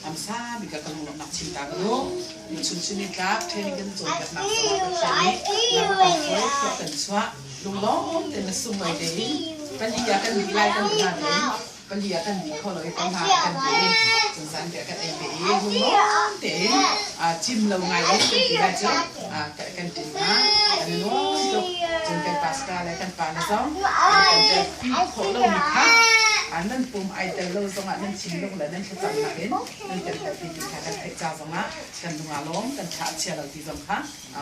Hmasa bik ah ka lunglawmhnak chim ta ka duh. Tuchun chun ni tlak training kan cawnpiaknak zongah Pathian nih lam a kan hruai, thlua kan chuah. Lunglawm tein le sunglawi tein pali ah kan dih lai kan ti nain pali ah kan dih kho lo i panga ah kan ti i cun zanriah kan ei ve i lunglawm tein cim lo ngai in kan ti lai cu kan ṭin hna. Kan i nuam tuk. Cun kan pastor le kan pa le zong an kan tel khawh lomi kha nan pum ai tel lo zongah nan thinlung le nan thlacamnak in nan kan telpi ti kha kan theih ca zongah kan lung aa lawm, kan thla a chia lo ti zong kha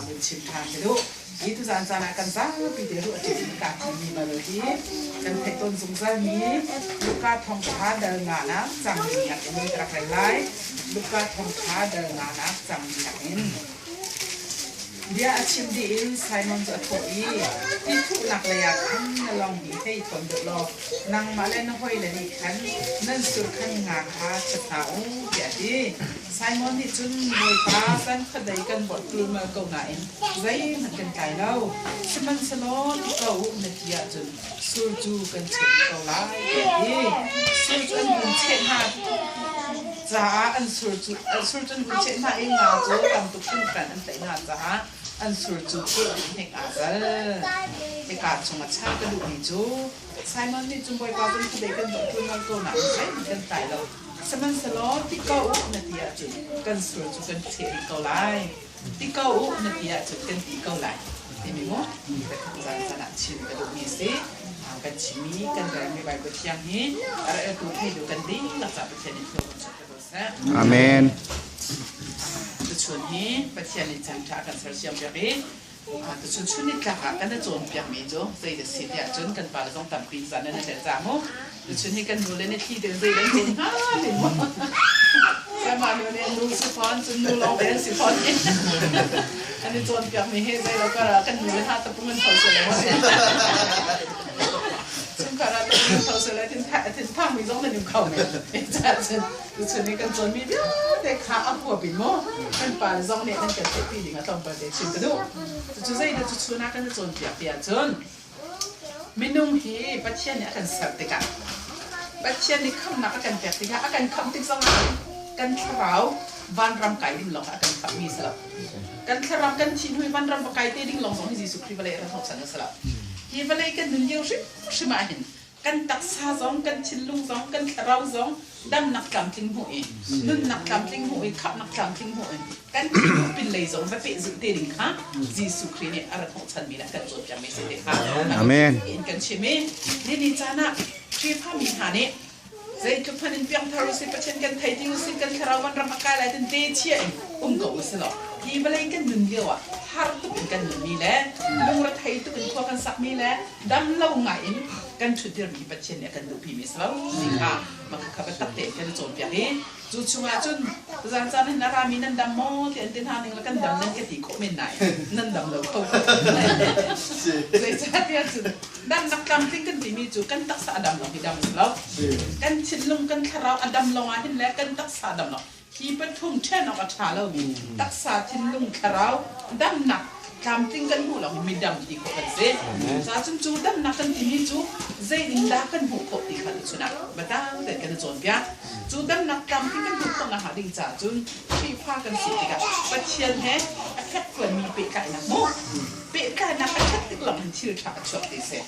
vun chim ṭhan ka duh. Hi tuzaan caan ah kan zapi te ruah ṭi in kaa thimmi bal hi kan theih tawn zungzalmi Luka thawngṭha dal nganak cangmi nakin ka rak rel lai. Luka thawngṭha dal nganak cangmi nakin. Bia a chim dih in Simon cu a thawh i, Ti thuhnak leiah khan na lawng hi hei thawn deuh law nangmah le na hawile nih khan nan sur khan nga kha chat hna u, tiah a ti. Simon nih cun, Bawipa, zan khuadei kan vorh ṭulmal ko nain zeihmanh kan tlai lo. Sihmanhsehlaw ti ko u na ti ahcun sur cu kan cheh ko lai, tiah a ti. Sur cu an vun cheh hna caah an sur cu an sur cu an vun cheh hna i nga cu tam tuk hringhran an tlaih hna caah an sur cu keh dih hnek aa zal. Hika chung a cha ka duhmi cu Simon nih cun Bawipa kan khuadei kan dawh ṭulmal ko nain zeihmanh kan tlai lo. Sihmanhsehlaw ti ko u na ti ahcun kan sur cu kan cheh rih ko lai. Ti ko u na ti ahcun kan ti ko lai timi mu zan zan ah chim ka duhmi a si. Kan chimmi kan relmi Bible thiang hi a reltu theitu kan dihlak cah Pathian nih thlua kan chuah ko seh. Amen. Tuchun hi Pathian nih caan ṭha a kan sersiam piak i Tuchun chun nitlak ah kan i cawnpiakmi cu zei dah si tiah cun kan pale zong tampi zan nan i tel cang mu. Tuchun hi kan nule nih thli tein zei dan cun hnga ti mu. Kanmah nu nih nu si fawn cun nu lawng te an si fawn i an i cawnpiakmi hi zei lo kar ah kan nule hna tapung an tho seh lo chungkhar ah tapung an tho seh lo thinphangmi zong nan um kho men. Cun Tuchun i kan cawnmi vialte kha a huap in maw kan pale zong nih an kan theihpi ding a tlawmpal te chim ka duh. Cucu zeidah cuchun ah kan i cawnpiak ti ahcun minung hi Pathian nih a kan ser tikah Pathian nih khamhnak a kan pek tikah a kan khamh tik zongah kan thlarau vanram kai ding lawng a kan khamhmi si lo. Kan thlarau kan thi hnu i vanram va kai te ding lawng zong hi Jesuh Khrih vawlei a rat hnawhchan a si lo. Hi vawlei kan nun lio hrimhrim ah hin kan taksa zong kan thinlung zong kan thlarau zong damnak tlamtling hmuh i nunnak tlamtling hmuh i khamhnak tlamtling hmuh i kan thinlung pinlei zong va pehzulh te ding kha Jesuh Khrih nih a rat hnawhchanmi le a kan cawnpiakmi si te kha Amen. in kan chim i nini caan ah Khrihfami hna nih zeitluk hmanh in piangthar usih Pathian kan thei ti usih kan thlarau van ram a kai lai tin te chia in um ko usih law hi vawlei kan nun lio ah har tuk in kan nunmi le lungrethei tuk in khua kan sakmi le dam lo ngai in kan ṭhutdirmi Pathian nih a kan duhpimi a si lo ti kha makha biatak tein kan i cawnpiak i cu chungah cun zan caan hin a rami nan dam maw ti an ti hna ning le kan dam nan ka ti khawh men nain nan dam lo kho zeicahtiah cun damnak tlamtling kan timi cu kan taksa a dam lo hi dam a si lo kan thinlung kan thlarau a dam lawng ah hin le kan taksa a dam lo Hi pathum ṭhen awk a ṭha lomi taksa, thinlung, thlarau damnak tlamtling kan hmuh lawng hi midam ti khawh kan si. Cuahcun cu damnak kan timi cu zei in dah kan hmuh khawh ti kha tuchun ah biatak tein kan i cawnpiak. Cu damnak tlamtling kan hmuh khawh nakhnga ding caah cun Khrihfa kan si tikah Pathian he a fekfuanmi pehtlaihnak mu pehtlaihnak a ṭhat tik lawng hin thil ṭha a chuak ti a si.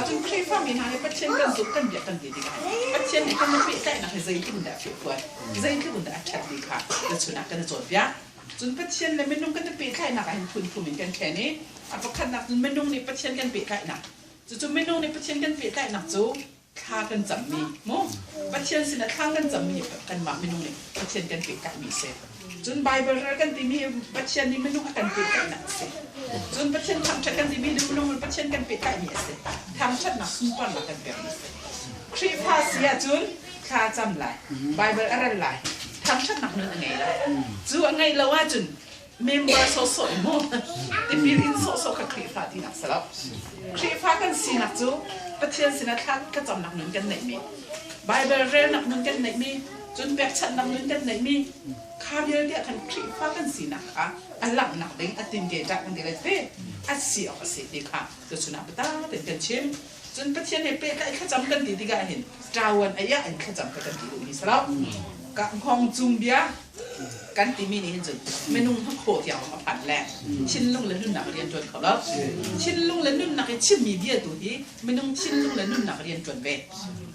Cun Khrihfami hna nih Pathian kan zumh kan biak kan ti tikah Pathian nih kan i pehtlaihnak hi zeitluk in dah a fehfuan, zeitluk in dah a ṭhat ti kha tuchun ah kan i cawnpiak. Cun Pathian le minung kan i pehtlaihnak ah hin phun thum in kan ṭhen i a pakhatnak cun minung nih Pathian kan pehtlaihnak. Cucu minung nih Pathian kan pehtlaihnak cu thla kan cammi mu Pathian sinah thla kan cammi kanmah minung nih Pathian kan pehtlaihmi a si. Cun Baibal rel kan timi Pathian nih minung a kan pehtlaihnak a si. Cun Pathian thangṭhat kan timi minung nih Pathian kan pehtlaihmi a si. Thangṭhatnak sunparnak kan pekmi a si. Khrihfa si ahcun thla a cam lai, Baibal a rel lai, thangṭhatnak nun a ngei lai. Cu a ngeih lo ahcun member sawhsawh in maw tipil in sawhsawh kha Khrihfa tinak si lo. Khrihfa kan sinak cu Pathian sinah thla thlacamnak nun kan neihmi, Baibal relnak nun kan neihmi, cun pekchanhnak nun kan neihmi, kha vialte ah khan Khrihfa kan sinak kha a langhnak ding a tinke ṭah kan ti lai te a si awk a si ti kha tuchun ah biatak tein kan chim. Cun Pathian he pehtlaih thlacam kan ti tikah hin ṭawan ai ah in thlacam kha kan ti duhmi si lo. Hngawng cung bia kan timi nih hin cun minung hnakhaw tiang a phan le thinlung le nunnak rian ṭuan kho lo. Thinlung le nunnak i chimmi bia tu hi minung thinlung le nunnak rian ṭuan ve.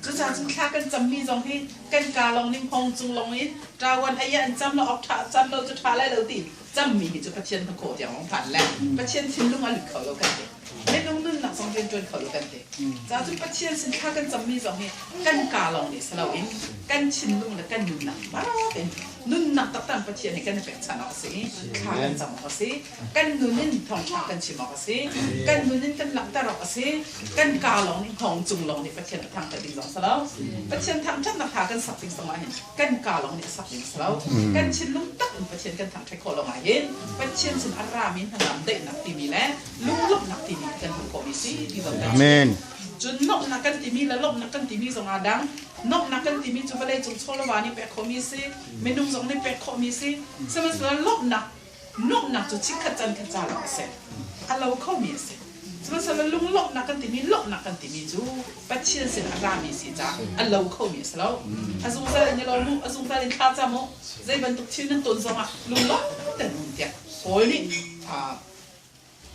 Cucaah cun thla kan cammi zong hi kan kaa lawng ning hngawng cung lawng in ṭawan ai an cam lo awk ṭha cam lo cu ṭha lai lo ti cammi hi cu Pathian hnakhaw tiang lawng phan le Pathian thinlung a lut kho lo kan ti. Minung nunnak zong rian ṭuan kho lo kan ti. Ca cun Pathian sin thla kan cammi zong hi kan kaa lawng nih si loin kan thinlung le kan nunnak in nunnak taktak Pathian nih kan i pekchanh awk a si i thla kan cam awk a si. Kan nun in thawngṭha kan chim awk a si. Kan nun in kan langhter awk a si. Kan kaa lawng nih hngawng cung lawng nih Pathian a thangṭhat ding zong si lo. Pathian thangṭhatnak hla kan sak ding zong ah hin kan kaa lawng nih a sak ding si lo. Kan thinlung tak in Pathian kan thangṭhat khawh lawng ah hin Pathian sin a rami hnangam daihnak timi le lunglawmhnak timi kan hmuh khawhmi si ti zong kan Amen. Cun nuamhnak kan timi le lawmhnak kan timi zong aa dang. Nuamhnak kan timi cu vawlei cung chawlava nih pek khawhmi si, minung zong nih pek khawhmi si. Sihmanhsehlaw lawmhnak nuamhnak cu chikkhat can khat ca lawng a si. A lo khomi a si. Sihmanhsehlaw lunglawmhnak kan timi lawmhnak kan timi cu Pathian sin a rami si caah a lo khomi a si lo. A zungzal in i lawm u, a zungzal in thla cam u. Zei bantuk thil nan ton zongah lunglawm ten um tiah Paul nih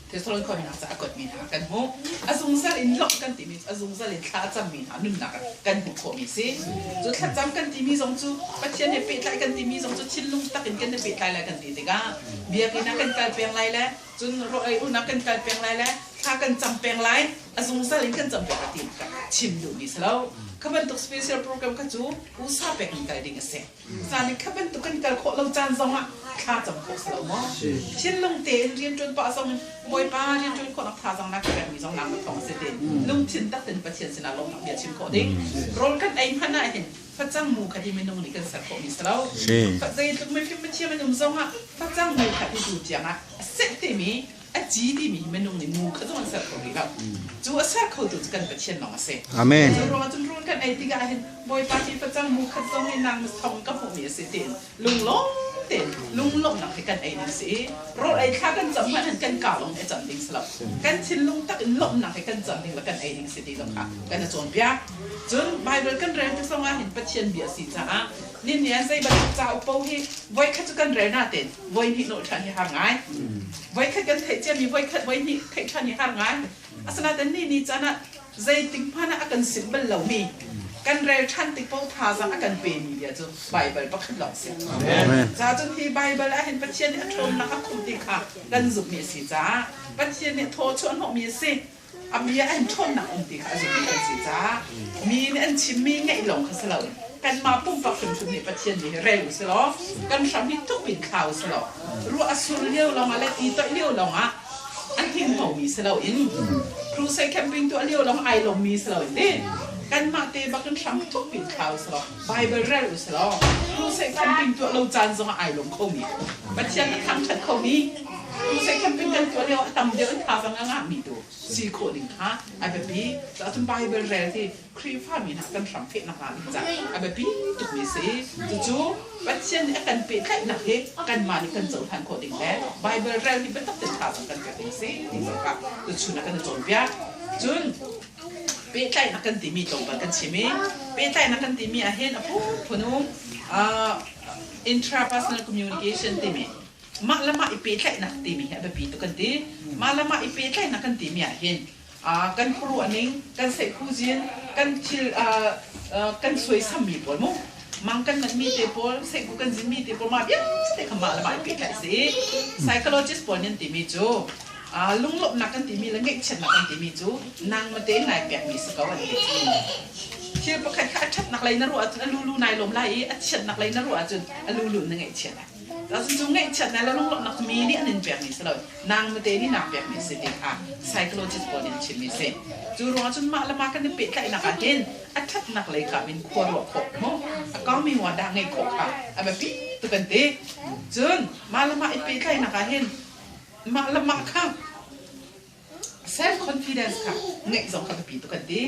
Thessalon khuami hna caah a kuatmi hna kan hmuh. A zungzal in lawmh kan timi cu a zungzal in thla a cammi hna nunnak ah kan hmuh khawhmi a si. Cu thlacam kan timi zong cu Pathian he pehtlai kan timi zong cu thinlung tak in kan i pehtlai lai kan ti tikah biakinn ah kan kal peng lai le cun rawl ei unak kan kal peng lai le thla kan cam peng lai a zungzal in kan cam peng lai ti chim duhmi si lo. Kha bantuk special program kha cu usa pek in kal ding a si. Caan i kha bantuk kan kal khawh lo caan zongah thla cam khawh si lo maw? Thinlung tein rianṭuan pah zong in Bawipa rianṭuan khawhnak thazaang na ka pekmi zong nangmah thawng a si tiin lungthin tak tein Pathian sinah lawmhnak bia chim khawh ding. Rawl kan ei hmanh ah hin facang mu kha hi minung nih kan ser khawhmi si lo. Zeitluk mifim mithiam an um zongah facang mu kha hi tu tiangah a seh timi a ci timi hi minung nih mu kha zong an ser kho rih lo. Cu a ser khotu cu kan Pathian lawng a si. Amen. Cu ruangah cun rawl kan ei tikah hin Bawipa hi facang mu khat zong hi nang thong ka hmuhmi a si tiin lunglawm tein lunglawmhnak he kan ei ding si i rawl ei thla kan cam hmanh hin kan kaa lawng he cam ding si lo. Kan thinlung tak in lawmhnak he kan cam ding le kan ei ding si ti zong kha kan i cawnpiak. Cun Bible kan rel tik zongah hin Pathian bia a si caah nihin ah zei bantuk cauk paoh hi voikhat cu kan rel nain voihnih nawh ṭhan hi har ngai. Voikhat kan theih ciami voikhat voihnih theih ṭhan hi har ngai. Asinain ni ni caan ah zeitik hmanh ah a kan simh bal lomi kan rel ṭhan tik paoh thazaang a kan pemi bia cu Baibal pakhat lawng a si. Ca cun hi Baibal ah hin Pathian nih a ṭhawnnak a khumh ti kha kan zumhmi a si caah Pathian nih thaw chuah hnawhmi a si. A bia an ṭhawnnak um ti kha a zummi kan si caah mi nih an chimmi ngaih lawng kha si loin kanmah pumpak hrimhrim nih Pathian nih hi rel u si law kan hram hi tuk in thla u si law ruah a sur lio lawngah le ti toih lio lawngah a hninghnomi si loin crusade camping tuah lio lawng ai lawmmi si loin ti kanmah te bak in hram thuk in thla u si law Bible rel u si law crusade camping tuah lo caan zongah ai lawm khomi Pathian a thangṭhat khomi crusade camping kan tuah lio a tam deuh in thazaang a ngahmi tu si khawh ding kha a biapi. Cuahcun Bible rel hi Khrihfami hna kan hram fehnak hnga ding caah a biapi tukmi a si. Cucu Pathian nih a kan pehtlaihnak hi kanmah nih kan cohlan khawh ding le Bible rel hi biatak tein thazaang kan pek ding a si ti zong kha tuchun ah kan i cawnpiak. Cun pehtlaihnak kan timi tlawmpal kan chim i pehtlaihnak kan timi ah hin a phunphun um intrapersonal communication timi mah le mah i pehtlaihnak timi hi a biapi tuk kan ti. Mah le mah i pehtlaihnak kan timi ah hin kan khuaruah ning, kan seihkhuzin, kan thil kan suaisammi pawl mu mang kan manhmi te pawl, seihku kan zinmi te pawl mah vialte kha mah le mah i pehtlaih a si. Psychologist pawl nih an timi cu lunglawmhnak kan timi le ngaihchiatnak kan timi cu nangmah tein nai pekmi si ko an ti. Thil pakhat kha a ṭhatnak lei na ruah ahcun a lulu nai lawm lai i a chiatnak lei na ruah ahcun a lulu na ngaihchiat lai. Cu ngaihchiatnak le lunglawmhnak mi nih an in pekmi si lo, nang mate nih naa pekmi a si ti kha psychologist pawl nih an chimmi a si. Cu ruangah cun mah le mah kan i pehtlaihnak ah hin a ṭhatnak lei kam in khua ruah khawh mu, a kongmi wa dah ngeih khawh kha a biapi tuk an ti. Cun mah le mah i pehtlaihnak ah hin mah le mah kha Self confidence kha ngeih zong kha biapi tuk an ti.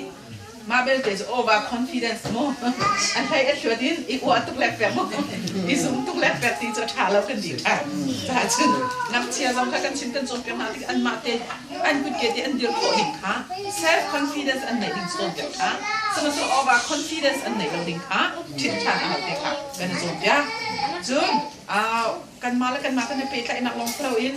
Mah belte cu over confidence mu. A hlei a hluat in i uah tuk lekpek mu. I zum tuk lekpek ti cu a ṭha lo kan ti ṭhan. Cun ngakchia zong kha kan chim kan cawnpiak hna tik anmah te An kutke te an dir khawh ding kha, self confidence an neih ding cawnpiak kha, sihmanhsehlaw over confidence an neih lo ding kha ṭhit ṭhan a hau te kha kan i cawnpiak. Cun kanmah le kanmah kan i pehtlaihnak lawng si loin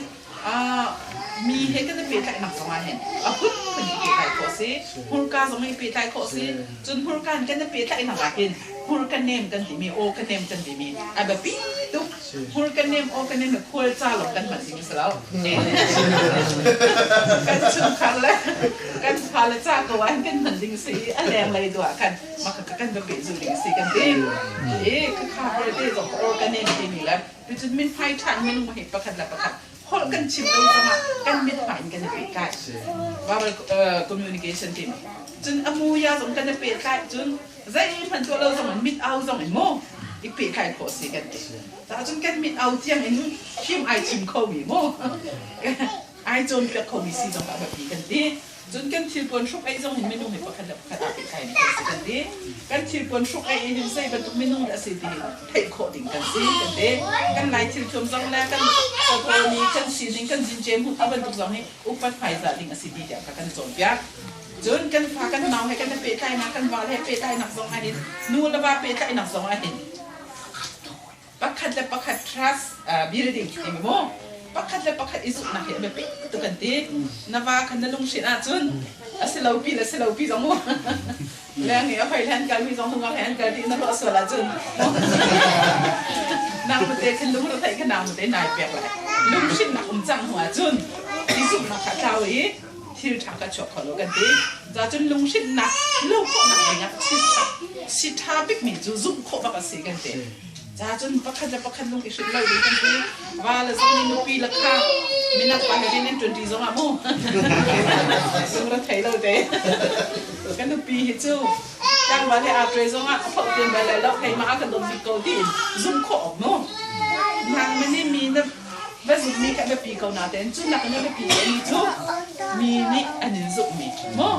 mi he kan i pehtlaihnak zong ah hin a phunphun i pehtlaih khawh a si. Hmurka zong i pehtlaih khawh a si. Cun hmurka in kan i pehtlaihnak ah hin hmurka nem kan timi, aw ka nem kan timi a biapi tuk. Hmurka nem, aw ka nem hi khual ca lawng kan hman ding a si lo. Kan chungkhar le kan fale ca ko ah hin kan hman ding a si i a lenglei tu ah khan mah kha kan va pehzulh ding a si kan ti. I khakha vialte zong ka aw ka nem timi le Ticun mithmai ṭha in minung hi pakhat le pakhat holh kan chim lo zongah kan mithmai in kan i pehtlai. Verbal communication timi. Cun a muya zong kan i pehtlai cun zeihmanh tuah lo zong in mit au zong in maw i pehtlai khawh si kan ti. Cun kan mit au tiang in fim ai chim khomi maw ai cawnpiak khomi si zong ah biapi kan ti. Cun kan thilpuan hruk ei zong hin minung hi pakhat le pakhat aa pehtlaimi kan si kan ti. Kan thilpuan hruk ei hin zei bantuk minung dah a si ti hi theih khawh ding kan si kan ti. Kan Lai thilthuam zong le kan kawtawmi kan sining kan zince hmuh ti bantuk zong hi upat hmaizah ding a si ti tiang kha kan i cawnpiak. Cun kan fa kan nau he kan i pehtlainak kan val he pehtlainak zong ahhin nu le va pehtlainak zong ahhin pakhat le pakhat trust building timi mu pakhat le pakhat i zumhnak hi a biapi tuk kan ti. Na va kha na lunghrinh ahcun a si lo pi le si lo pi zong mu leng i a hoi le an kal mi zong nungak he an kal ti na ruah sual ahcun nang mate khin lung ra theih kha nang mate nai pek lai. Lunghrinnak um cang hnu ahcun i zumhnak kha tlau i thil ṭha ka chuak kho lo kan ti. Cun lunghrinnak lo khawhnak dingah si ṭha bikmi cu zumh khawh bak a si kan ti. Cun pakhat le pakhat lung i hrilh lo ding kan ti. Va le zong nih nupi le kha minak pa he rian in ṭuanṭi zong ah mu lung ra thei lo te. Ka nupi hi cu tlangval he aa ṭuai zong ah a phoh tian bal lai lo, keimah a ka dawt bik ko tiin zumh khawh awk mu. Nang mani mi na va zumhmi kha biapi ko natein cu nakin a biapi deuhmi cu mi nih an in zumhmi maw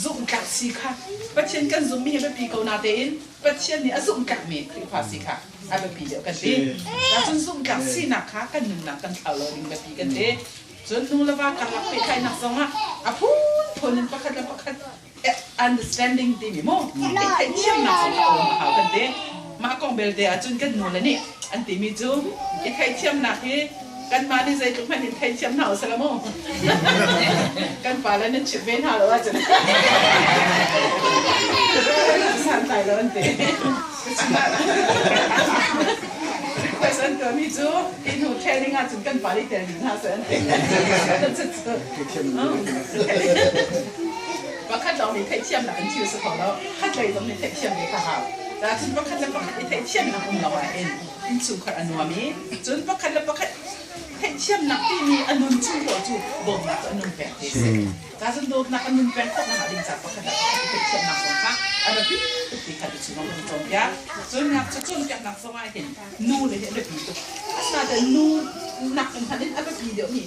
zumhtlak si kha. Pathian kan zumhmi hi biapi ko natein Pathian nih a zumhtlakmi Khrihfa si kha a biapi deuh kan ti. Cun zumhtlak sinak kha kan nunnak kan thlau lo ding biapi kan ti. Cun nu le va karlak pehtlaihnak zongah a phunphun in pakhat le pakhat understanding timi mu i theihthiamnak zong a um a hau kan ti. Mah kong belte ahcun kan nu le nih an timi cu i theihthiamnak hi kanmah nih zeitluk hmanh in theithiam hna usih law mu kan pa le nan chimh ve hna lo ahcun santlai lo an ti. Request an tuahmi cu hi hnu training ahcun kan pa nih tel ding hna seh an ti. Pakhat lawng nih theihthiamnak in thil si kho lo, khatlei zong nih theihthiam ve kha hau. Cun pakhat le pakhat i theihthiamnak um lo ahhin innchungkhar a nuam i cun pakhat le pakhat theihthiamnak timi a nun chung poah cu dawtnak cu a nun peng ti a si. Cun dawtnak a nun peng khawh nakhnga ding caah pakhat le pakhat i theihthiamnak zong kha a biapi tuk ti kha tuchun ah kan cawnpiak. Cun ngakchia cawnpiaknak zong ah hin nu le hi a biapi tuk. Asinain nu nakin hmanh in a biapi deuhmi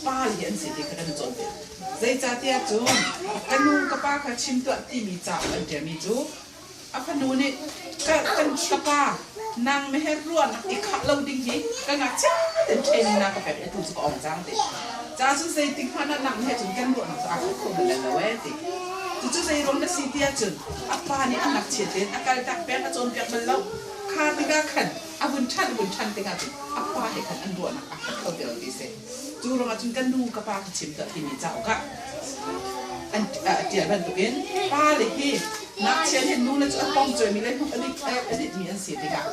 pa le hi an si ti kha kan i cawnpiak. Zeicahtiah cun ka nu ka pa kha chim tuah timi cauk an ṭialmi cu a fanu nih ka kan ka pa nang meher ruahnak i khah lo ding hi ka ngakchia ten training na ka pek i atu cu ka ong cang ti. Ca cun zeitik hmanh ah nang he cun kan ruahnak cu aa khat kho bal lo ee ti. Cucu zei ruang na si ti ahcun a pa nih a ngakchia tein a kaltak peng a cawnpiak bal lo. Kha tikah khan a vun ṭhan a vun ṭhan tikah cun a pa he khan an ruahnak aa khat kho ti lo ti a si. Cu ruangah cun ka nu ka pa ka chim tuah timi cauk ah an ṭial bantukin pale hi ngakchia nih nu le cu an pom cuaimi le hnuk a ditmi an si tikah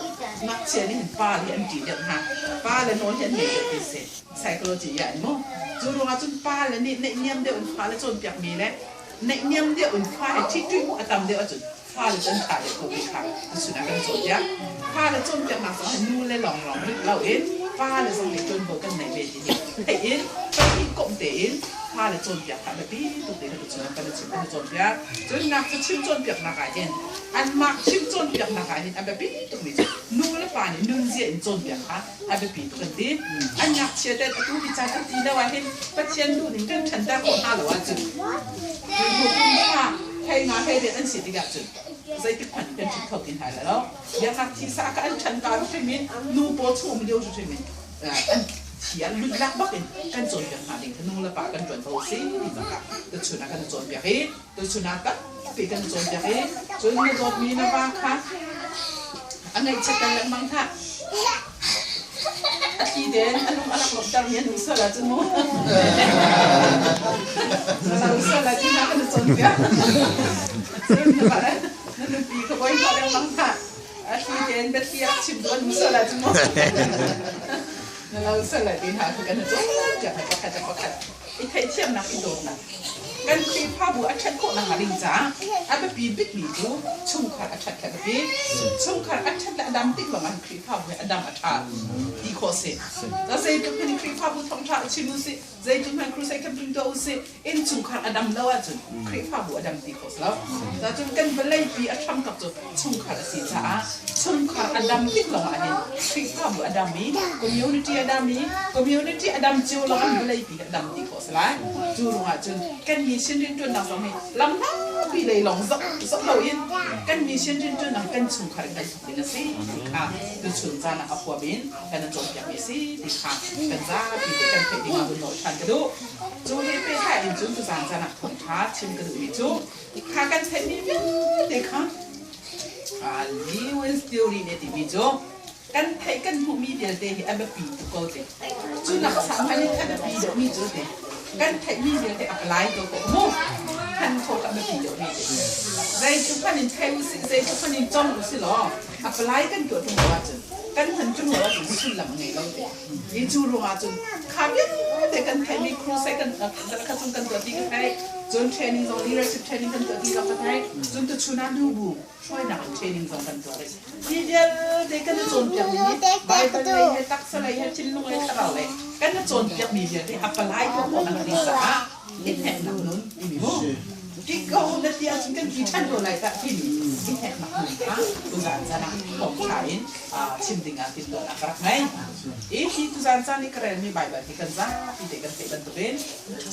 ngakchia nih hin pa hi an ṭih deuh hna. Pa le nawl hi an ngei deuh ti a si. Psychology ah an mu. Cu ruangah cun pale nih neihniam deuh in fale cawnpiakmi le neihniam deuh in fa he ṭhiṭuih hmuh a tam deuh ahcun fale cu an ṭha deuh ko ti kha tuchun ah kan cawnpiak. Fale cawnpiaknak zong hi nu le lawnglawng rit loin pale zong nih ṭuanvo kan nei ve ti hi theih in pahnih komh tein fale cawnpiak kha a biapi tuk ti kha tuchun ah kan i chim kan i cawnpiak. Cun ngakchia chim cawnpiaknak ah hin anmah chim cawnpiaknak ah hin a biapi tukmi cu nu le pa nih nunzia in cawnpiak kha a biapi tuk an ti. An ngakchia te atu hi caan an ti lo ah hin Pathian duhning kan ṭhanter khawh hna lo ahcun hnu thei nga thei rian an si tikah cun zeitik hmanh kan ṭhit kho ti hna lai lo. Biaknak thisa kha an ṭhan ka hrim in nu paw chung um lio hrim in an Thi ah lutlak bak in kan cawnpiak hna ding kha nu le pa kan ṭuanvo a si ti zong kha tuchun ah kan i cawnpiak i tuchun ah tampi kan i cawnpiak i cun na dawtmi na va kha a ngaihchiatter lengmang hlah. A thli tein a lung a rak lawmhtermi an um sual ahcun mu. Na lo sual ah ti hna kan i cawnpiak. Cun na va na nupi kha voi hnawh lengmang hlah. A thli tein biathli a chim duh an um sual ahcun mu. Na lo sual ah ti hna kha kan i cawnpiak hna pakhat le pakhat. I theihthiamnak i dawtnak. Kan Khrihfabu a ṭhat khawh nakhnga ding caah a biapi bikmi cu chungkhar a ṭhat kha a biapi. Chungkhar a ṭhat le a dam tik lawngah Khrihfabu hi a dam a ṭha ti khawh a si. Zeitluk hmanh in Khrihfabu thawngṭha a chim usih, zeitluk hmanh crusade camping tuah usih, innchungkhar a dam lo ahcun Khrihfabu a dam ti khawh a si lo. Cun kan vawleipi a hramthawk cu chungkhar a si caah chungkhar a dam tik lawngah hin Khrihfabu a dam i community a dam i community a dam cio lawng in vawleipi a dam ti khawh a si lai. Cu ruangah cun kan mission rianṭuannak zong hi lam hlapi lei lawng zoh zoh loin kan mission rianṭuannak kan chungkhar in kan thawk ding a si ti kha tuchun caan ah a huam in kan i cawnpiakmi a si ti kha kan zapi te kan theih ding ah vun nawl ṭhan ka duh. Cu he pehtlai in cun tuzaan caan ah thawngṭha chim ka duhmi cu kha kan theihmi vialte kha Lewis theory nih a timi cu kan theih kan hmuhmi vialte hi a biapi tuk ko ti. Cu nak sang hmanh in a biapi deuhmi cu ti. Kan theihmi vialte apply ko ko mu. Hman khawh a biapi deuhmi ti. Zeitluk hmanh in thei usih, zeitluk hmanh in cong usih law apply kan tuah ṭung lo ahcun kan hman ṭung lo ahcun sullam a ngei lo ti. Hi cu ruangah cun kha vialte kan theihmi crusade kan kha cung kan tuah ti ka theih. Cun training zong leadership training kan tuah ti zong ka theih. Cun tuchun ah nubu hruainak in training zong kan tuah rih. Hi vialte kan i cawnpiakmi hi Bible lei he taksa lei he thinlung lei thlarau lei kan i cawnpiakmi vialte a palai ko khawh nak ding caah i hneknak nun timi mu. Ti ko na ti ahcun kan ti ṭhan ko lai tah timi i hneknak nun kha tuzaan caan ah thawngṭha in chim ding ah timhtuahnak ka rak ngei. I hi tuzaan caan i ka relmi Baibal hi kan zapi te kan theih bantukin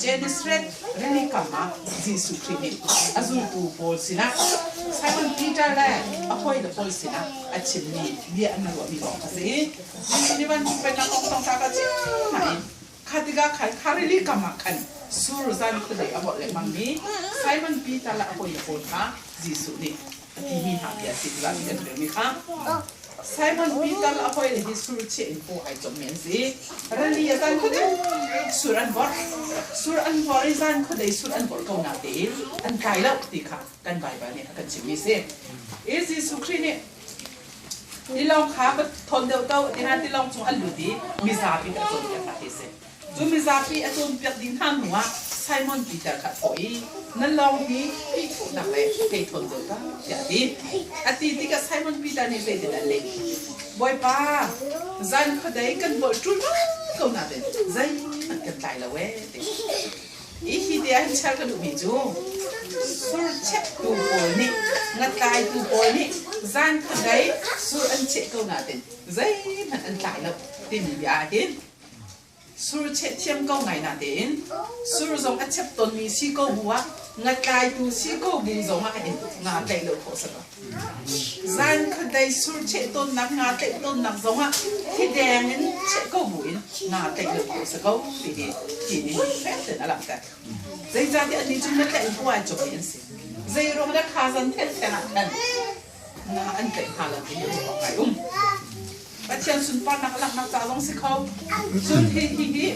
Gennesaret rili kam ah Jesuh Khrih nih a zultu pawl sinah Simon Peter le a hawile pawl sinah a chimmi bia an ruahmi kong a si i Jesuh nih vancung pennak kong thawngṭha ka chim hna i Kha tikah khan kha rili kam ah khan sur zan khuadei a vorh lengmangmi Simon Peter le a hawile pawl kha Jesuh nih a timi hna bia a si tiah kan relmi kha. Simon Peter le a hawile hi sur chiah in paw ai cawmmi an si. Rili a zan khuadei sur an vorh. Sur an vorh i zan khuadei sur an vorh ko natein an tlai lo ti kha kan Baibal nih a kan chimhmi a si. I Jesuh Khrih nih Tilawng kha va thawn deuh to ti hna tilawng chung an lut i mizapi kha a cawnpiak hna ti a si. Cu mizapi a cawnpiak dih hna hnuah Simon Peter kha a thawh i, Na lawng hi phihphuhnak le hei thawn deuh ta, tiah a ti. A ti tikah Simon Peter nih zeitin a leh? Bawipa, zan khuadei kan bawlh ṭul ko nain zeihmanh kan tlai lo ee, ti. Hi te ah hin char ka duhmi cu surchektu pawl nih ngatlaitu pawl nih zan khuadei sur an cheh ko nain zeihmanh an tlai lo timi bia ah hin surcheh thiam ko ngai natein sur zong a chep tawnmi si ko bu ah ngatlaitu si ko bu zong ah hin nga tlaih lo khawh si lo. Zan khuadei sur cheh tawnnak nga tlaih tawnnak zongah thideng in cheh ko buin nga tlaih lo khawh si ko ti hi ti nih fek tein a langhter. Zeicahtiah annih cu na tlaih hnu ai cawmi an si. Zeiruang dah kha zan thengtheng ah khan nga an tlaih hna lo ti hi ruah awk ngai um. Pathian sunparnak a langhnak ca zong si kho. Cun hi hi hi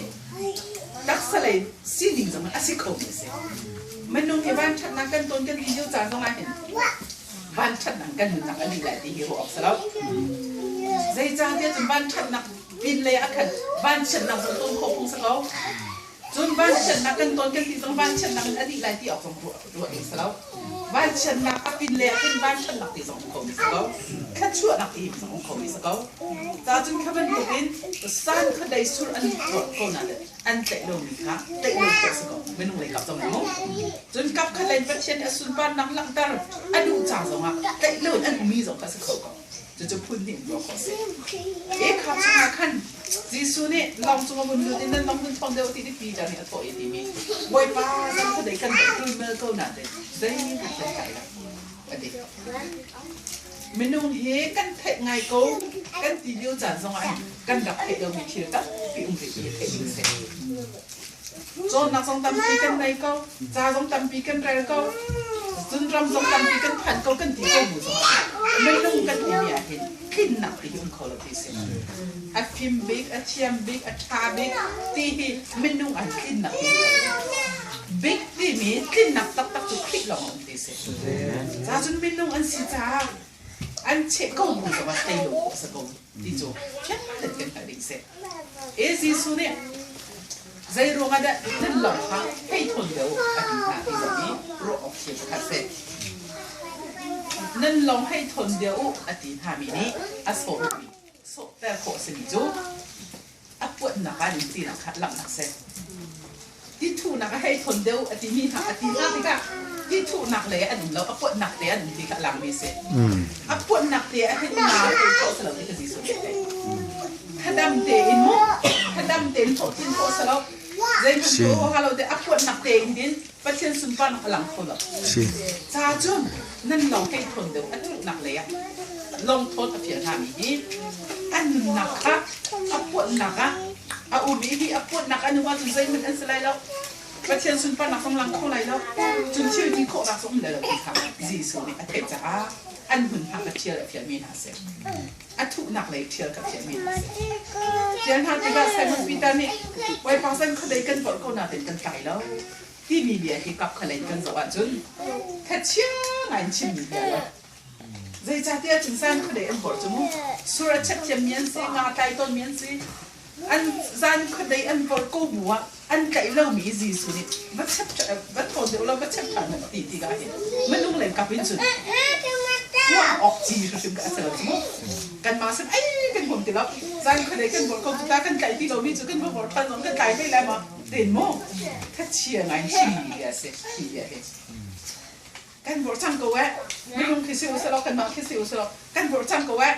taksa lei sining zong a si kho mi a si. Minung hi vanṭhatnak kan tawn kan ti lio caan zong ah hin vanṭhatnak kan nunnak a dih lai ti hi ruah awk si lo. Zeicahtiah cun vanṭhatnak pin lei ah khan vanchiatnak zong tawn khawh phung si ko. Cun vanchiatnak kan tawn kan ti zong vanchiatnak in a dih lai ti awk zong ruah ding si lo. Vanchiatnak a pin lei ah khin vanṭhatnak ti zong um kho mi si ko. Thluachuahnak ti zong um kho mi si ko. Ca cun kha bantukin san khuadei sur an ruah ko na an tlaih lomi kha tlaih lo khawh si ko. Minung lei kap zong in mu. Cun kap khat lei Pathian nih a sunparnak langhter a duh ca zongah tlaih lo in an ummi zong kha si kho ko. Cucu phun hnih in ruah khawh a si. Hi khap chungah khan Jesuh nih lawng cung a vun lut i nan lawng vun thawng deuh ti ti Peter nih a thawh i a timi Bawipa zan khuadei kan deuh tulmal ko nain zeihmanh kan tlai lo a ti. Minung hi kan theih ngai ko kan ti lio caan zongah kan rak theih lomi thil tampi um rih i theih ding si. Cawnnak zong tampi kan nei ko, ca zong tampi kan rel ko, cun ram zong tampi kan phan ko kan ti ko bu zongah minung kan timi ah hin tlinnak ti hi um kho lo ti si. A fim bik, a thiam bik, a ṭha bik ti hi minung an tlinnak ti si. Bik timi tlinnak taktak cu Khrih lawng a um ti si. Ca cun minung an si caah an cheh ko bu zongah tei lo khawh si ko ti cu fiang tein kan hngalh ding si. E Jesuh nih zei ruangah dah nan lawng kha hei thawn deuh a ti hna ti zong hi ruah awk thil pakhat si. Nan lawng hei thawn deuh u a ti hna mi nih a sawhmi sawhter khawh a simi cu a puannak ah nin tinak kha langhnak si. Ti thuhnak a hei thawn deuh a timi hna a ti hna tikah ti thuhnak lei an um lo a puannak te an um ti kha a langmi si. A puannak te ah hin nga thei khawh si lo ti kha Jesuh nih a theih. Thadam tein mu thadam tein hlawhtlin khawh si lo. Zeihmanh tuah awk lo te a puannak tein hin Pathian sunparnak a lang kho lo. Ca cun nan lawng hei thawn deuh a thuhnak lei ah lawng thawt a fial hna mi hi an nunnak kha a puannak ah a um i hi a puannak an um ahcun zeihmanh an si lai lo. Pathian sunparnak zong lang kho lai lo. Cun thil ti khawhnak zong um lai lo ti kha Jesuh nih a theih caah an hmunhma kha ṭhial a fialmi hna a si. A thuhnak lei ṭhial kha fialmi hna a si. Ṭhial hna tikah Simon Peter nih Bawipa zan khuadei kan vorh ko nain kan tlai lo timi bia hi kap kha lei kan zoh ahcun thachia ngai in chimmi bia lo. Zeicahtiah cun zan khuadei an vorh cu mu sur a chep thiammi an si, nga tlai tawnmi an si. An zan khuadei an vorh ko bu ah an tlaih lomi Jesuh nih va chep va thawn deuh lo va chep ṭhan hmanh ti tikah hin minung lei kap in cun ruah awk ci hrimhrim ka a si lo cu mu. Kanmah sin ai kan huam ti lo. Zan khuadei kan vorh ko cu ta kan tlaih ti lomi cu kan va vorh ṭhan zong kan tlai ve lai ma ten mu. Thachia ngai in chimmi bia a si hi bia hi. Kan vorh cang ko eh. Minung khi si usih kanmah khi si usih kan vorh cang ko eh.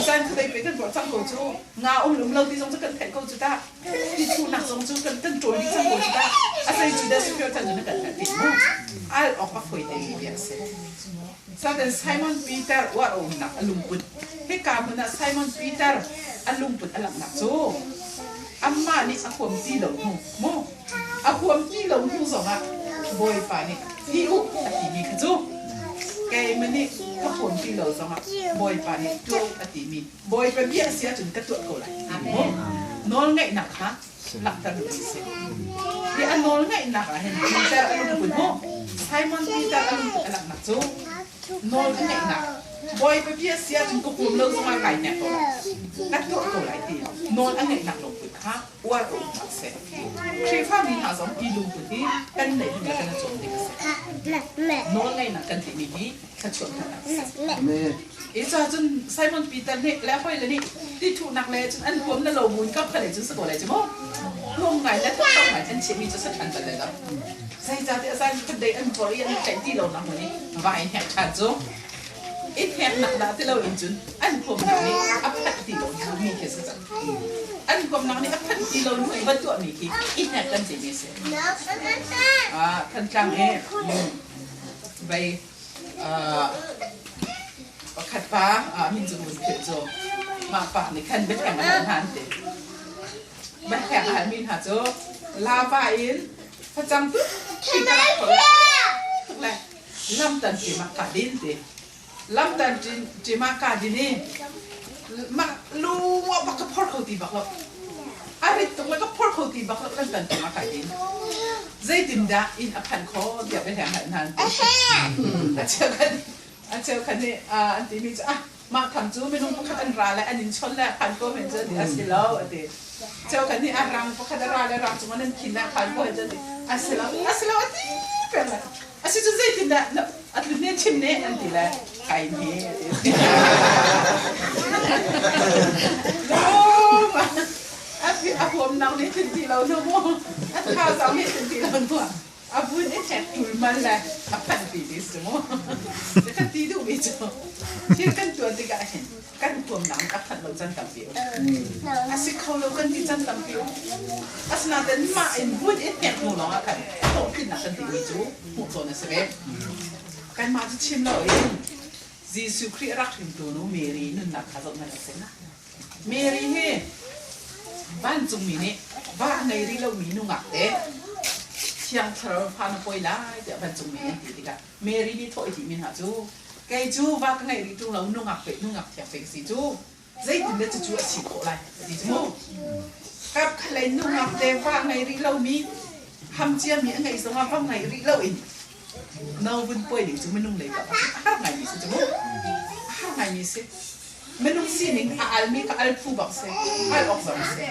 Zan khuadei pe kan vorh cang ko cu. Nga um um lo ti zong cu kan theih ko cu ta. Ti thunak zong cu kan kan ṭawl dih cang ko cu ta. A sei cu dah secure chan cu na kan ti mu. Al awk a fawi te mi bia a si. Satan Simon Peter uar a umnak a lungput. Hika hmun ah Simon Peter a lungput a langhnak cu amah nih a huam ti lo hnu mu a huam ti lo hnu zongah Bawipa nih ti u a timi kha cu keimah nih ka huam ti lo zongah Bawipa nih tuah u a timi Bawipa bia a si ahcun ka tuah ko lai. Mu nawlngaihnak kha langhter duhmi a si. Hi a nawlngaihnak ah hin Peter a lungput mu Simon Peter a lungput a langhnak cu nawl ka ngeihnak Bawipa bia si ahcun ka huam lo zongah kai hnek ko lai ka tuah ko lai ti nawl a ngeihnak lungput kha uar a um hna seh. Khrihfami hna zong hi lungput hi kan neih ding le kan i cawn ding a si. Nawl ngeihnak kan timi hi thluachuah hna a si. I cun Simon Peter nih le a hawile nih ti thuhnak le cun an huam na lo buin kap kha le cun sa ko lai cu mu. Huam ngai le thok ngai an chiahmi cu sa ṭhan bal lai lo. Zeicahtiah zan khat dei an vor i an tlaih ti lo nak hmun i vai hnek ṭhan cu i hneknak dah ti lo in cun an huamnak nih a phanh ti lo mi khi si cang. An huamnak nih a phanh ti lo hnu i va tuahmi khi i hnek kan timi a si. Ah, Thantlang i vei pakhat pa min cu vun philh cu mah pa nih khan biatheng a hal hna an ti. Biatheng a halmi hna cu lava in facang tuk ka rak kho tuk le lamtan ṭim ah kaa din ti. Lamtan ṭim ah kaa din i mah lu bak ka phor kho ti bak lo. A rit tuk le ka phor kho ti bak lo lamtan ṭim ah kai din. Zeitindah inn a phanh khawh tiah biahleng hal hna an ti. A cheukhat a cheukhat nih an timi cu ah mah tham cu minung pakhat an ra le an in chon le a phan ko men cu a si lo a ti. Cheukhat nih a rang pakhat a ra le rang cungah nan khin le a phan ko hen cu a ti. A si lo a si lo a ti peng le a si cu zeitindah a tlun ne chim ne an ti le kai hme a ti. A huamnak nih tin ti lo nu mu a thazaang nih tin ti lo nu a vun i ṭhek ṭulmal le a phanh pi ti si mu kan ti duhmi cu thil kan tuan tikah hin kan huamnak nih a phanh lo can tampi um a si kho lo kan ti can tampi um asinain mah in vun i hnek hnu lawng ah khan hlawhtlinnak kan timi cu hmuh cawn a si ve kanmah cu chim lo in. Jesuh Khrih a rak hringtu nu Mary nunnak kha zoh hmanh a si. Mary hi vancungmi nih va a ngei rih lomi nungak te Thiang Thlarau fa na pawi lai tiah vancungmi nih an ti tikah Mary nih thawh i timi hna cu kei cu va ka ngeih rih ṭung lo nungak pe nungak thiang pe ka si cu zeitin dah cucu a si khawh lai a ti cu mu. Kap khalei nungak te va ngei rih lomi ham ciami a ngeih zongah va ngeih rih loin no vun puai ding cu minung lei kap ah a har ngaimi si cu mu. A har ngaimi si. Minung sining a almi kha al phu bak si. Al awk zong si.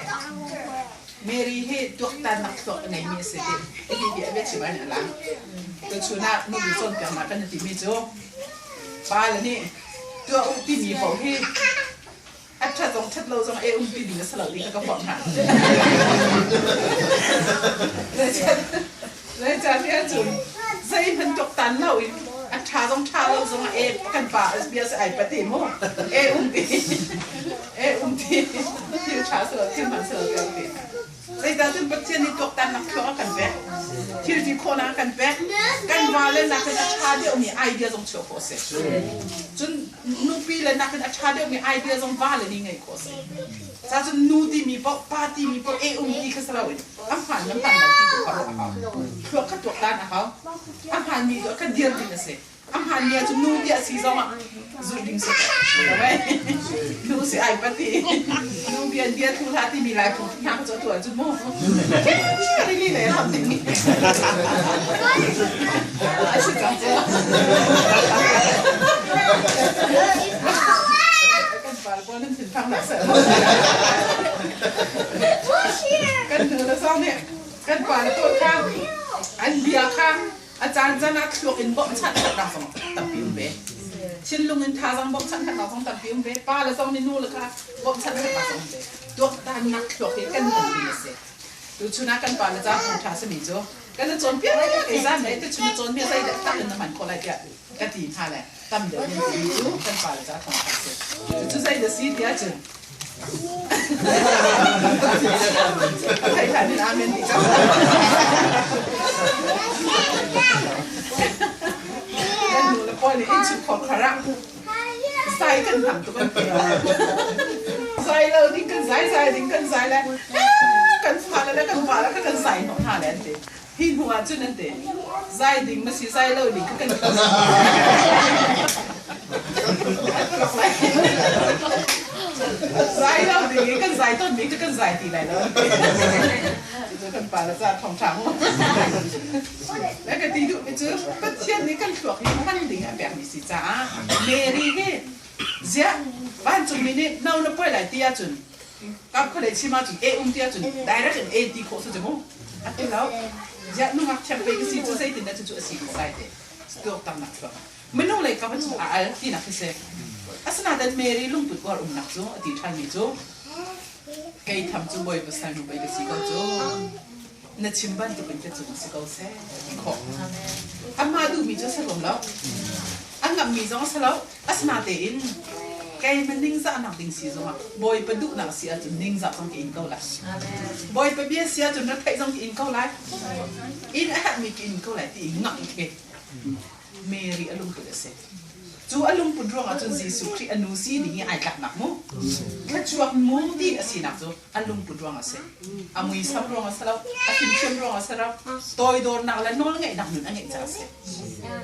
Mary hi tuaktannak thluak a ngeimi a si ti hi bia biachim ah hin a lang. Tuchun ah nubu cawnpiaknak kan timi cu pa le nih tuah u timi paoh hi a ṭhat zong ṭhat lo zong e um ti ding a si lo ti kha ka forh hna. Zeicahtiah cun zeihmanh tuaktan loin a ṭha zong ṭha lo zong ah e kan pa bia si ai pati mu e um ti e um ti thil ṭha si lo thil hman si lo te ti. Zeicah cun Pathian nih tuaktannak thluak a kan pek, thil ti khawhnak a kan pek, kan vale nakin a ṭha deuhmi idea zong chuah khawh a si. Cun nupi le nakin a ṭha deuhmi idea zong vale nih ngeih khawh a si. Ca cun nu timi paoh, pa timi paoh, e um ti kha si loin a hmaan le hmaan lo ti tu kha ruah a hau. Thluak kha tuaktan a hau. A hmaanmi tu kha dir ding a si. A hmaan mi ahcun nu ti a si zongah zulh ding si nu si ai pati nu bian bia thu hlah timi lai phung hna cu atu ahcun mu rili le ham ding a si cang cu kan pal pawl nan thinphang hlah seh kan nu le zong nih kan pa le pawl kha an bia kha A caan caan ah thluak in bawmhchanh khatnak zong tampi um ve. Thinlung in thazaang bawmhchanh khatnak zong tampi um ve. Pa le zong nih nu le kha bawmhchanh khatnak zong um ve. Tuaktannak thluak hi kan hman ding a si. Tuchun ah kan pa le ca thawngṭha simi cu kan i cawnpiak i zan le tuchun na cawnmi a zeidah tak in na hman khawh lai tiah ka ti hna le tam deuh in timi cu kan pa le ca thawngṭha a si. Cucu zeidah si ti ahcun Theih in amen ti cang. Kan nu le pawl nih innchungkhar khar ah zai kan hmang tuk an ti. Zai lo ding kan zai, zai ding kan zai le kan fale le kan va le kha kan zai hnawh hna le an ti. Hi hnu ah cun an ti. Zai ding ma si zai lo ding kha kan Zai lo ding i kan zai tawnmi cu kan zai ti lai lo. Cucu kan pa le ca thawngṭha mu. Le ka ti duhmi cu Pathian nih kan thluak hi hman ding a pekmi si caah Mary hi ziah vancungmi nih no na puai lai ti ahcun kap khualei chim ahcun e um ti ahcun direct in e ti khawh su cu mu. A ti lo. Ziah nungak thiang pei ka si cu zeitin dah cucu a si khawh lai ti. Tuaktannak thluak. Minung lei kam cu a al tinak khi si. Asinain Mary lungput uar umnak cu a ti ṭhanmi cu kei tham cu Bawipa salnu pei ka si ko cu na chim bantukin ka cung si ko seh ti khawh. Amah duhmi cu a si ruam lo. A ngamhmi zong a si lo. Asinatein keimah ningzahnak ding si zongah Bawipa duhnak si ahcun ningzah zong ka in ko lai. Bawipa bia si ahcun retheih zong ka in ko lai. Inn a herhmi ka in ko lai ti i ngamh khi Mary a lungput a si. Cu a lungput ruangah cun Jesuh Khrih a nu si ding i ai tlaknak mu. Thluachuak mu ti a sinak cu a lungput ruangah a si. A muisam ruangah a si lo, a fimthiam ruangah a si lo, toidornak le nawlngeihnak nun a ngeih caah a si.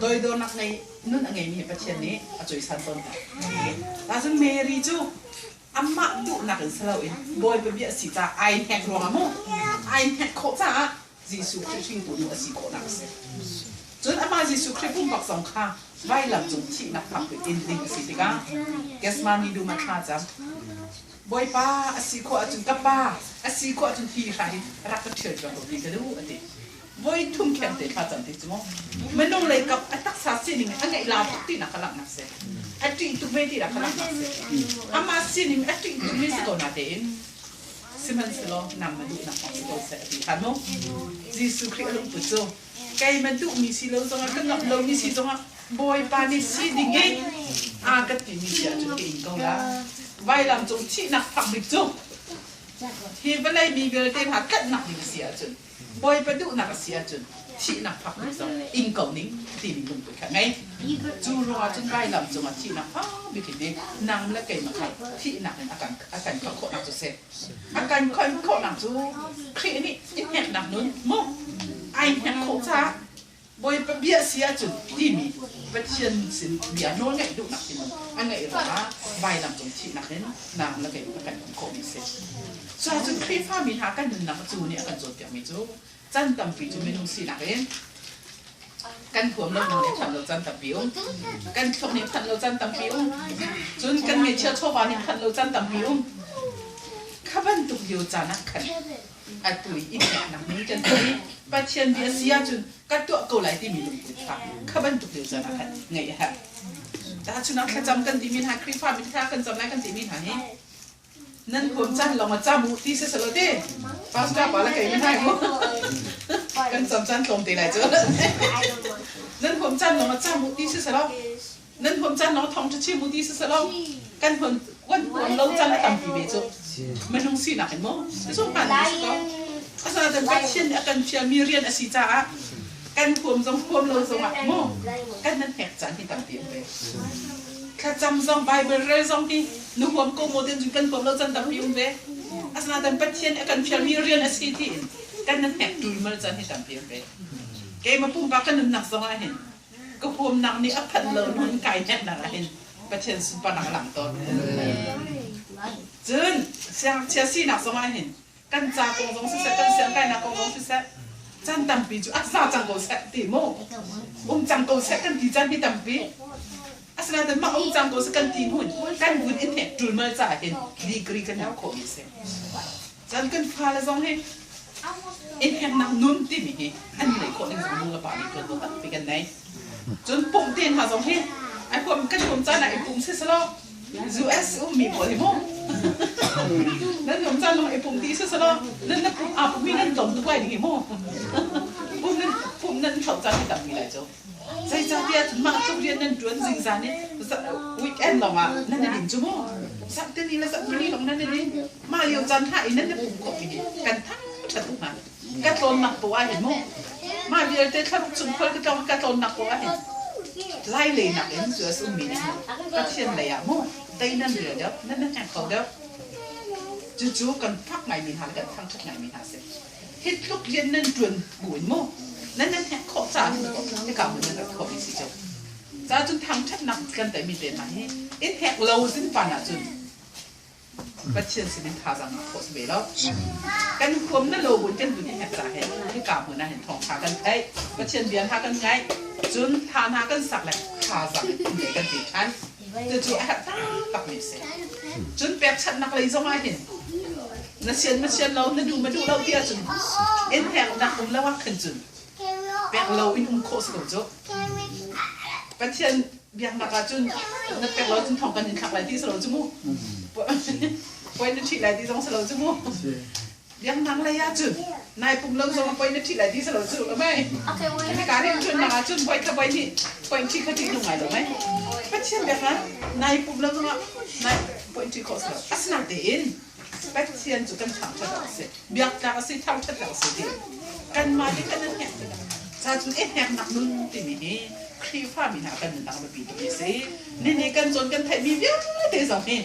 Toidornak ngei nun a ngeimi hi Pathian nih a cawisan tawn hna. Ahcun Mary cu amah duhnak in si loin Bawipa bia a si caah ai hnek ruangah mu ai hnek khawh caah Jesuh Khrih hringtu nu a si khawhnak a si. Cun amah Jesuh Khrih pumpak zong kha vailam cung thihnak phak in ding a si tikah Gethsemane dum ah thla cam. Bawipa a si khawh ahcun ka pa a si khawh ahcun hi hra hi rak ka ṭhial tuah ko ti ka duh a ti. Voi thum kheng te thla cam ti cu mu. Minung lei kap a taksa sining a ngeih la tuk tinak kha langhnak si. A ṭih tuk ve tinak kha langhnak si. Amah sining a ṭih tukmi si ko natein Sihmanhsehlaw nang na duhnak kong si ko seh a ti ṭhan mu. Jesuh Khrih a lungput cu keimah duhmi si lo zongah ka ngamh lomi si zongah Bawipa nih si ding i a ka timi si ahcun ka in ko la. Vailam cung thihnak fak bik cu hi vawlei mi vialte hna tlanhnak ding a si ahcun Bawipa duhnak a si ahcun Thihnak phak mi zong ing ko ning timi lungput kha ngei. Cu ruangah cun vailam cungah thihnak fak bik in nang le keimah kha thihnak in a kan a kan khawh khawhnak cu si. A kan khon khawhnak cu Khrih nih i hneknak nun mu ai hnek khawh caah Bawipa bia si ahcun timi Pathian sin bia nawl ngaih duhnak thinlung a ngeih ruangah vailam cung thihnak in nang le kei a kan um khawhmi a si. Cuahcun Khrihfami hna kan nunnak cu nih a kan cawnpiakmi cu can tampi cu minung sinak in kan huam lo nih phanh lo can tampi um, kan thluak nih phanh lo can tampi um, cun kan ngeihchia chawva nih phanh lo can tampi um. Kha bantuk lio caan ah khan atu i i peknak ning kan tuah i Pathian bia si ahcun ka tuah ko lai timi lungput kha kha bantuk lio caan ah khan ngeih a herh. Tahchunhnak thlacam kan timi hna Khrihfa mi thla kan cam lai kan timi hna hi nan huam caan lawng ah cam u ti si selaw te pastor pa le kei mi hna mu kan cam caan tlawm te lai cu nan huam caan lawng ah cam u ti si selaw nan huam caan lawng thawng ṭha chim u ti si selaw kan huam kan huam lo caan a tampi ve cu minung sinak in maw cu hmaan mi si ko asinain Pathian nih a kan fialmi rian a si caah kan huam zong huam lo zongah maw kan nan hnek caan hi tampi um ve thlacam zong Bible rel zong hi nu huam ko maw tin kan huam lo caan tampi um ve asinain Pathian nih a kan fialmi rian a si tiin kan nan hnek ṭulmal caan hi tampi um ve keimah pumpak ka nunnak zong ah hin ka huamnak nih a phanh lo nun kai hneknak ah hin Pathian sunparnak a lang tawn. Cun siangngakchia sinak zong ah hin kan ca kong zong siseh, kan siangkainak kong zong siseh, caan tampi cu a za cang ko seh ti mu um cang ko seh kan ti caan hi tampi. Asinain mah um cang ko seh kan ti hnu kan vun in hnek ṭulmal caah hin degree kan hmuh khawhmi a si. Cun kan fale zong hi innheknak nun timi hi an ngeih khawh ning zong nu le pa nih ṭuanvo tampi kan nei. Cun pumh te hna zong hi ai huam kan huam caan ah i pum si selaw US ummi pawl hi mu nan huam caan lawng i pum ti si selaw nan na pum aa pummi nan tlawm tuk lai ding hi mu pum nan pum nan thlauh caan hi tampi lai cu. Zeicahtiah cun mah tluk rian nan ṭuan zingzan i weekend lawngah nan i din cu mu. Zarhteni le zarhpini lawng nan i din. Mah lio caan hna i nan i pum khawhmi hi kan thangṭhat tuk hna. Ka tlawnnak poah ah hin mu. Mah vialte thlaruk chung khual ka tlawng ka tlawnnak poah ah hin Lai lei nakin US ummi nih hin Pathian lei ah mu tei nan rel deuh, nan nan heng kho deuh. Cucu kan fak ngaimi hna le kan thangṭhat ngaimi hna a si. Hi tluk rian nan ṭuan buin mu nan nan hnek khawh caah hika hmun nan rat khawh mi si cu. Ca cun thangṭhatnak kan teimi te hna hi in hnek lo zinpan ahcun Pathian sinin thazaang ngah khawh si ve lo. Kan huam na lo buin kan vun i hnek ca he hika hmun ah hin thawngṭha kan theih, Pathian bia hna kan ngaih, cun thla hna kan sak le thazaang in le kan ti ṭhan. Cucu a herh taktak mi a si. Cun pekchanhnak lei zong ah hin na sian ma sian lo, na duh ma duh lo ti ahcun in heknak um lo ah khan cun pek lo in um khawh si ko cu. Pathian biaknak ah cun na pek lo cun thong kan in thlak lai ti si lo cu mu. Puai na ṭhih lai ti zong si lo cu mu. Biaknak lei ah cun nai pum lo zong poi na ṭhi lai ti si lo cu lo mei. Hika rin ṭuannak ah cun voi kha voi nih poi ṭhi kha ṭih nung ngai lo mei. Pathian biak ah nai pum lo zongah nai poi ṭhi khawh si lo. Asinain tein Pathian cu kan thangṭhat awk a si. Biaktlak a si, thangṭhat awk a si ti. Kanmah nih kan in hnek tikah ca cun i hneknak nun timi hi Khrihfami hna kan nunnak a biapi tuk mi a si. Nini kan cawn kan theihmi vialte zong hi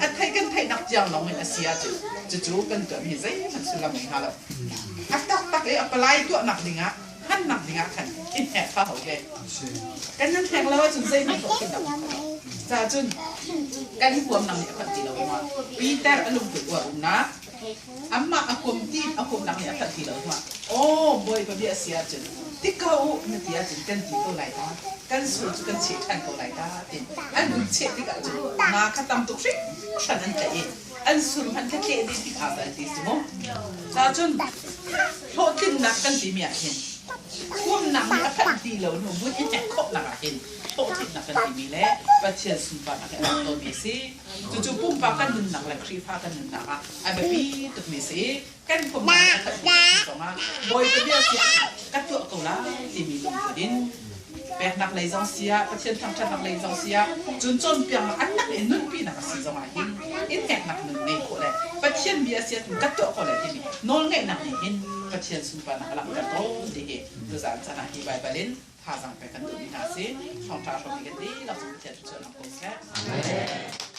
a theih kan theihnak tiang lawng in a si ahcun cucu kan tuahmi zeihmanh sullam ngei hnga lo. A taktak i a palai tuahnak dingah hmannak dingah khan i hnek kha ho ke. Kan nan hnek lo ahcun zeihmanh tuah kan dam lo. Ca cun kan huam nang nih a phanh ti lo ma Peter a lungput uar umnak amah a huam ti a huamnak nih a phanh ti lo ma aw Bawipa bia si ahcun ti ko u na ti ahcun kan ti ko lai ta kan sul cu kan cheh ṭhan ko lai ta tin an vun cheh tikah cun nga kha tam tuk hringhran an tlaih i an sur hmanh kha tleh dih tik aa ti si mu ca cun hlawhtlinnak kan timi ah hin huamnak nih a phanh ti lo hnu vun i hnek khawhnak ah hin hlawhtlinnak kan timi le Pathian sunparnak hi a rak tawnmi a si. Cucu pumpak kan nunnak le Khrihfa kan nunnak ah a biapi tukmi a si. Kan pumpak nih a phanh ti lo zongah Bawipa bia si ka tuah ko lai timi lungput in peknak lei zong si ah Pathian thangṭhatnak lei zong si ah cun cawnpiaknak an nak in nunpinak a si zongah hin In hneknak nun ngei khawh le Pathian bia si ahcun ka tuah ko lai timi nawlngeihnak nih hin Pathian sunparnak a langhter tawn ti hi tuzaan caan ah hi Baibal in thazaang pek kan duhmi hna si. Thawngṭha hrawmmi kan dihlak cu Pathian cu cuan ko seh. Amen.